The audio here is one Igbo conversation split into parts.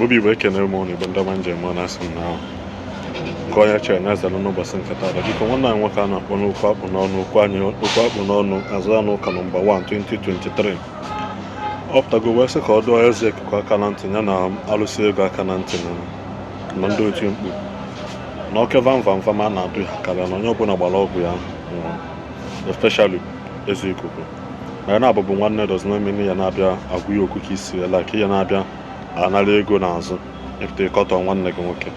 Obi Igbo, ekene m ụnụ. Igbo ndị ọma, njem ọ na-asị m na nke onye chere na ezere n'ụbọchị nke taata. Biko, nwanne anyị nwoke a na-akpọ n'okwu akpụ n'ọnụ, okwu anyị, okwu akpụ n'ọnụ, azụ anụ ụka nọmba 1 2023, ọ pụtago wee sị ka ọ dụọ Eze Ikuku aka na ntị, ya na alụsị ego aka na ntị, na ndị otu mkpu na oke vam vam vam a na-adụ ya karịa na onye ọbụla gbara ọgwụ ya nwụrụ, especially Eze Ikuku. Ma ya na-abụbụ nwanne does not mean ya na-abịa agwụ ya okwu ka isi like ya na-abịa anara ego n'azụ ịpụta ịkọtọ nwanne gị nwoke.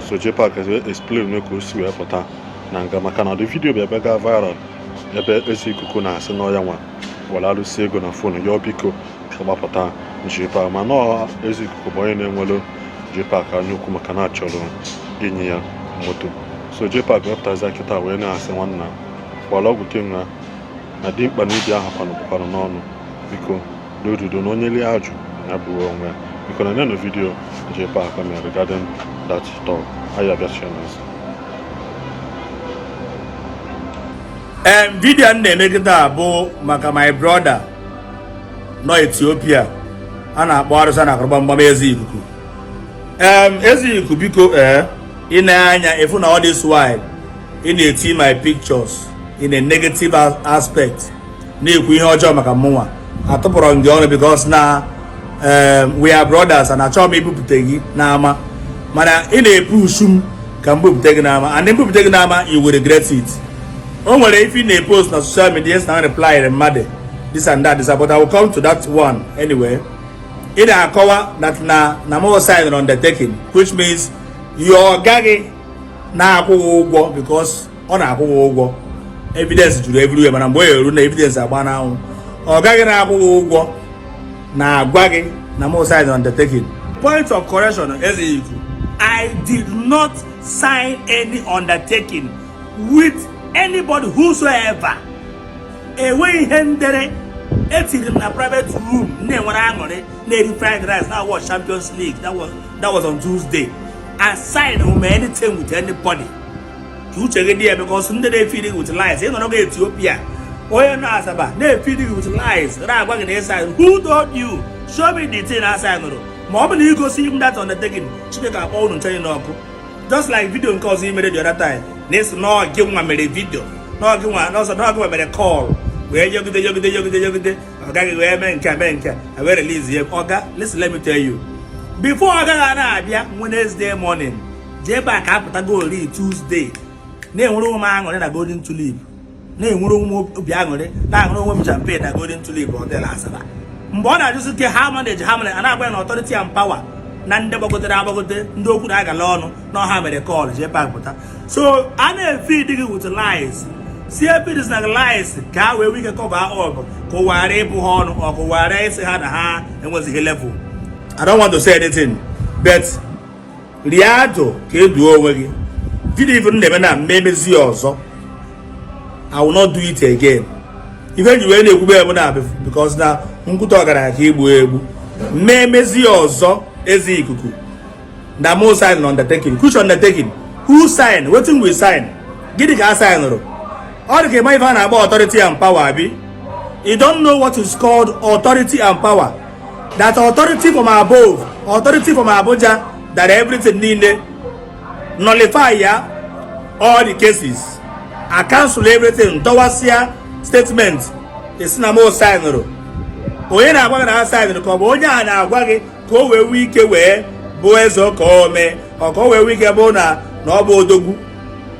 So JPAC explain ka o si wee pụta na nga, maka na the video bịa bịa gaa viral ebe Eze Ikuku na-asị na ọya nwa were alụsị ego na phone ya, biko ka gbapụta JPAC. Ma nọọ Eze Ikuku bụ onye na-enwelu JPAC anya ukwu, maka na achọrọ inye ya moto. So JPAC wepụtazi kịta wee na-asị nwanna gbara ọgwụ kemgbe na dimkpa na ibi ahụ kwanụ bụkwanụ n'ọnụ. Biko dodudo na onye lie ajụ ya bụrụ onwe ya. Biko, na nenu video JPAC mere regarding that talk. Anyị abịachie n'azụ. Video m na-eme kịta bụ maka my brother nọ Ethiopia a na-akpọ arụsa na akụrụgba mgbam Eze Ikuku. Eze Ikuku, biko, ee, ị na-anya ịfụ na all this while ị na-eti my pictures in a negative aspect, na-ekwu ihe ọjọọ maka mụnwa, atụpụrụ m gị ọnụ because na we are brothers and achọghị m ibupụta gị n'ama, mana ị na-epushu m ka m bupụta gị n'ama, and mbupụta gị n'ama, you will regret it. O nwere ife ị na-epost na social media na reply mmadụ this and that, this, but I will come to that one anyway. Ị na-akọwa that na m sign undertaking, which means your gaghị na-akwụghị ụgwọ, because ọ na-akwụghị ụgwọ. Evidence juru everywhere, mana mgbe o eru na evidence agba n'anwụ, ọ gaghị na-akwụghị ụgwọ na-agwa gị na m sign undertaking. Point of correction, Eze Ikuku, I did not sign any undertaking with anybody whosoever. Enweghị ihe ndere etiri m na private room na-enwere aṅụrị, na-eri fried rice, na watch Champions League. That was on Tuesday. I sign m anything with anybody. Ka uche gị dị ya, because ndị na-efeed gị with lies, ị nọrọ gị Ethiopia, onye nọ Asaba na-efeed gị with lies, na-agwa gị na ị sign. Who told you? Show me the thing a signụrụ. Ma ọ bụ na igosi m that undertaking, Chineke akpọ unu nche n'ọkụ. Just like video nke ọzọ i mere the other time, na esi na gị nwa mere video, na gị nwa n'ọzọ, na gị nwa mere call wee yogide yogide yogide yogide, ọ gaghị wee mee nke a, mee nke a, wee release ya. Oga, listen, let me tell you, before ọ gaghị na-abịa Wednesday morning, jee ebe a ka apụtago ori Tuesday, na-enwere onwe m aṅụrị na Golden Tulip, na-enwere onwe m obi aṅụrị, na-aṅụrụ onwe m champagne na Golden Tulip Hotel Asaba. Mgbe ọ na-ajụzi ke ha manage, ha manage, a na-agwa ya na authority and power na ndị gbagotere agbagote, ndị okwu na-agala ọnụ na ọha mere call, JPAC pụta. So a na-efeed gị with lies, si efeed na lies ka ha wee nwee ike cover up, ka ụwa ghara ịbụ ha ọnụ, ọ ka ụwa ghara ịsị ha na ha enwezighị level. I don't want to say anything, but rie adụ ka eduo onwe gị. Video even na-eme na mmemezi ọzọ, I will not do it again. Ife ji wee na-ekwube ya bụ na because na nkwute ọgaranya ka igbu egbu mmemezi ọzọ. Eze Ikuku, na mo sign undertaking. Which undertaking? Who sign? Wetin we sign? Gịnị ka a signụrụ? Ọ dị ka ịma ife a na-agba authority and power, abi you don't know what is called authority and power? That authority from above, authority from Abuja, that everything niile nullify ya, all the cases, I cancel everything, dọwasịa statement. Esi na mo signụrụ. Onye na-agwa gị na ha signụrụ? Ka ọ bụ onye a na-agwa gị ka o wee nwee ike wee bụ eze ka o mee, ọ ka o wee nwee ike bụ na ọ bụ odogwu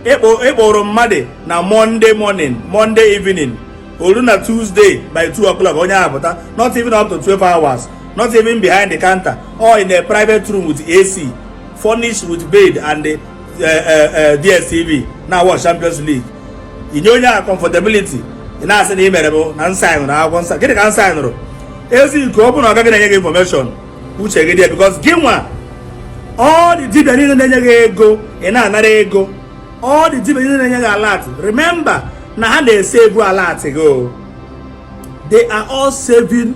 ịkpụrụ mmadụ na Monday morning, Monday evening, oru na Tuesday by 2 o'clock onye ahụ pụta, not even up to 12 hours, not even behind the counter or in a private room with AC, furnished with bed and the DSTV, na watch Champions League. Inye onye a comfortability, ị na-asị na ị mere bụ na nsa nụrụ akwụkwọ nsa. Gịnị ka nsa nụrụ? Ezi nke ọ bụrụ na ọ gaghị na-enye gị information, uche gị dị ya, because gị nwa, all the dibịa niile na-enye gị ego, ị na-anara ego, all the dibịa niile na-enye gị alert, remember na ha na-esave alert gị o. They are all saving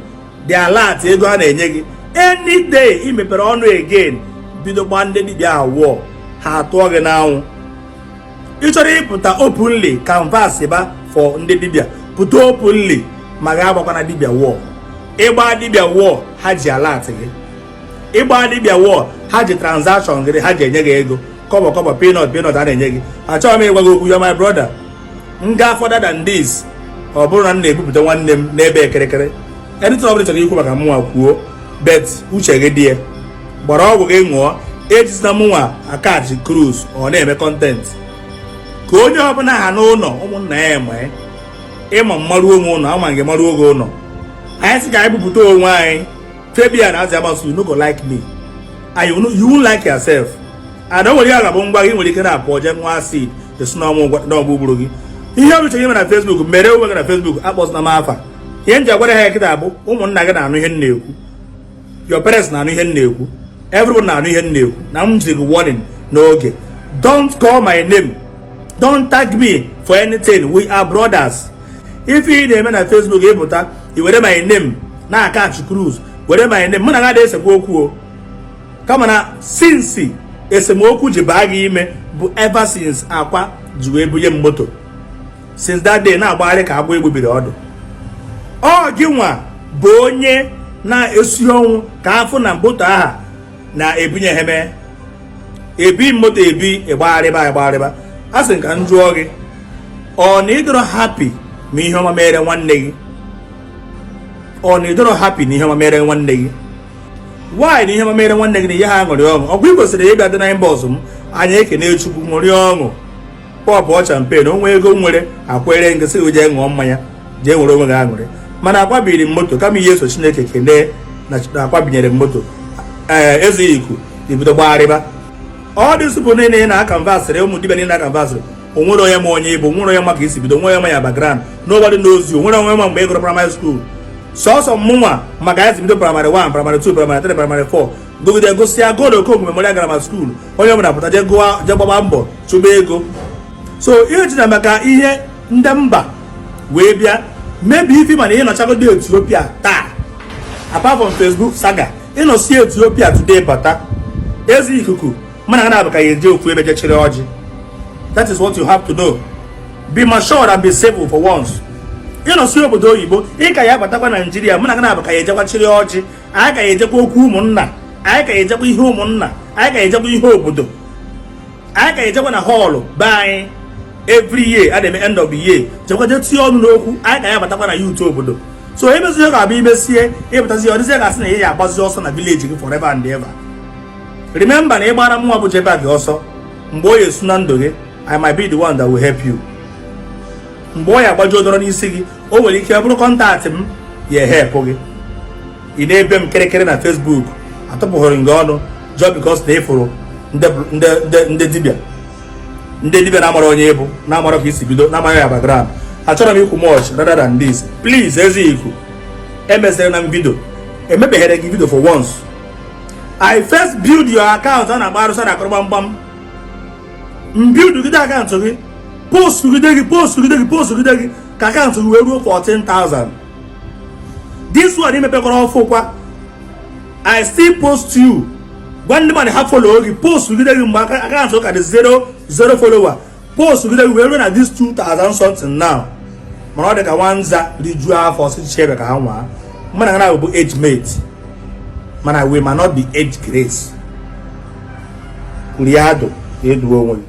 the alert, ego ha na-enye gị. Any day ị mepere ọnụ again, bido gba ndị dibịa ahụ wụọ, ha atụọ gị n'anwụ. Ị chọrọ ịpụta openly canvas ba for ndị dibịa, pụta openly, ma ga agbakwana dibịa wụọ. Ịgba dibịa wụọ, ha ji alert gị. Ịgba dibịa wọọ ha ji transaction gịrị, ha ji enye gị ego kọbọ kọbọ, peanut peanut a na-enye gị. Achọghị m ịgwa gị okwu ya, my brother. M gaa further than this, ọ bụrụ na m na-ebupụta nwanne m n'ebe ekirikiri. Anything ọbụla chọrọ ikwu maka mụnwa, kwuo, but uche gị dị ya. Gbara ọgwụ gị ṅụọ. Ejizina mụnwa akachi cruise ọ na-eme content ka onye ọbụla ha n'ụlọ ụmụnna ya eme ịma mmarụ onwe ụlọ ama nke marụ oge ụlọ anyị sị ka anyị bupụta onwe anyị. Fabian Aziamasu, you no go like me and you won't like yourself. And o nwere ihe ga-abụ ngwa gị nwere ike na-apụ jee nwa acid esi n'ọnwụ gburu gị. Ihe ọ chọrọ ime na Facebook, mere onwe gị na Facebook. Akpọsina m afa. Ihe m ji agwara ha kịta bụ ụmụnna gị na-anụ ihe m na-ekwu, your parents na-anụ ihe m na-ekwu, everyone na-anụ ihe m na-ekwu na m jiri warning n'oge. Don't call my name, don't tag me for anything. We are brothers. Ife ị na-eme na Facebook, ịpụta i were my name na akachi cruise, were my name, mụ na gị esekwa okwu o. Kama na since esemokwu ji baa gị ime bụ ever since akwa ji wee bunye m moto, since that day na-agbagharị ka agwọ egbubiri ọdụ. Ọ gị nwa bụ onye na-esi ọnwụ ka afụ na moto aha na-ebunye ha mee ebi moto ebi ịgbagharịba ịgbagharịba. A sị ka m jụọ gị, ọ na ịdọrọ happy ma ihe ọma mere nwanne gị? Ọ na ịdọrọ happy na ihe ọma mere nwanne gị? Why na ihe ọma mere nwanne gị na ihe ha ṅụrị ọṅụ? Ọgwụ ị kwesịrị ịbịa dị na inbox m, anyị ekene Chukwu, ṅụrị ọṅụ, pop champagne, onwe ego m nwere akwere ngị sị gị jee ṅụọ mmanya, jee nwere onwe gị aṅụrị. Mana akwabiri m moto, kama ihe eso Chineke kelee na akwabinyere m moto. Ee, eze iku ibido gbagharịba ọ dị sụpụ niile na akanvasịrị ụmụ dibịa niile akanvasịrị. Onwere onye ma onye ịbụ, nwere onye ma ka isi bido, nwere onye ma ya background. Nobody knows you. Nwere onye ma mgbe ị gụrụ primary school. Sọsọ mụnwa maka ya si bido primary 1, primary 2, primary 3, primary 4, gụgide gụsịa Gold Okongwu Memorial Grammar School. Onye ọbụla pụta jee gụọ, jee gbaba mbọ chụba ego. So ihe ji na maka ihe ndị mba wee bịa mebi ife, mana ị nọchagodo Ethiopia taa, apart from Facebook saga, ịnọsi Ethiopia today bata, ezi ikuku mana ga na-abụ ka ya eje ofu ebe jechiri ọjị. That is what you have to know. Be matured and be civil for once. Ịnọsi obodo oyibo, ị ka ya batakwa Naijiria, mụ na gị na-abụ ka ya ejekwa chiri ọjị. Anyị ka ya ejekwa okwu ụmụnna, anyị ka ya ejekwa ihe ụmụnna, anyị ka ya ejekwa ihe obodo, anyị ka ya ejekwa na hall be anyị every year a na-eme end of the year, jekwa je tinye ọnụ n'okwu. Anyị ka ya batakwa na youth obodo. So emezi ihe ga-abụ imesie ịpụtazi, ọ dịzie gasị na ị ya agbazi ọsọ na village gị forever and ever. Remember na ịgbara mụnwa bụ jebe gị ọsọ, mgbe o esu na ndụ gị, I might be the one that will help you. Mgbe ọ ya agbajuo dọrọ n'isi gị, o nwere ike bụrụ contact m ya help gị. Ị na-ebe m kịrịkịrị na Facebook, atụpụghịrị gị ọnụ just because na ịfụrụ ndị dibịa, ndị dibịa na-amara onye ịbụ, na-amara ka isi bido, na-amara ya background. Achọrọ m ikwu much rather than this. Please, ezi iku emeziri na m video, emebeghere gị video for once. I first build your account a na-agba arụsị na akọrọ gbamgbam. M build gide account gị, post gide gị, post gide gị, post gide gị ka account gị wee ruo 14,000. This one imepekwara ọfụ kwa, I still post you, gwa ndị mmadụ ha follow gị, post gide gị mgbe account ka dị 0 0 follower, post gide gị wee ruo na this 2000 something now. Mana ọ dị ka nwanza rijuo afọ si chebe ka ha nwaa. Mụ na ha bụ age mate, mana we may not be age grace. Rie adụ, eduo onwe gị.